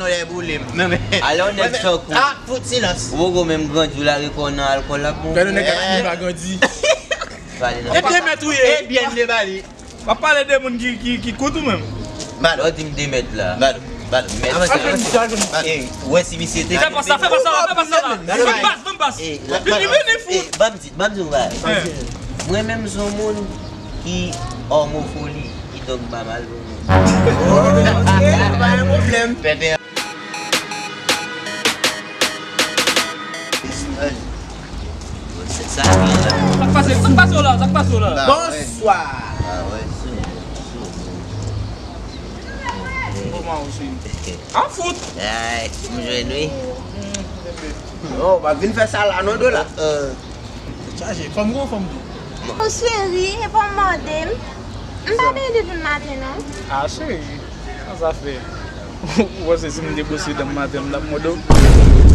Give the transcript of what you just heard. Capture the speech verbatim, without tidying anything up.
Non, lè boule m. Non, men. Alè, yon nèg tankou. Ah, fout silans. Ou poko menm grandi, ou lage kò w nan alkòl la, bon. Gade yon nèg ak piye pa grandi. Pale nan. E byen mèt ou ye. E byen de bali. W ap pale de moun ki, ki, ki kout ou menm. Balo. Ou di m de mèt la. Balo. Balo. Mèt. Avanse, avanse. Balo. Eh, ou wè si misye te. Fè pa sa, fè pa sa, fè pa sa la. Ban m bas, ban m bas. Eh, vini, vini, fout. Eh, ban m di, ban m di yon bagay. Mwen menm se yon moun ki òmofoli, kidonk m pa mal pou moun. Ok, pa gen pwoblèm. Pèpè. Sa k pase, sa k pase w la, sa k pase w la? Bonswa. Kòman ou se? An fout. Ay, m jwenn wi. Oh, pa vin fè sa la non, Dola. Chaje, fanm gwo, fanm tou. Ou cheri, e pa w mande m. M pa byen depi maten non. Ah, cheri, sa sa fè? Ou panse si m te bwose dan m maten m t ap mande w?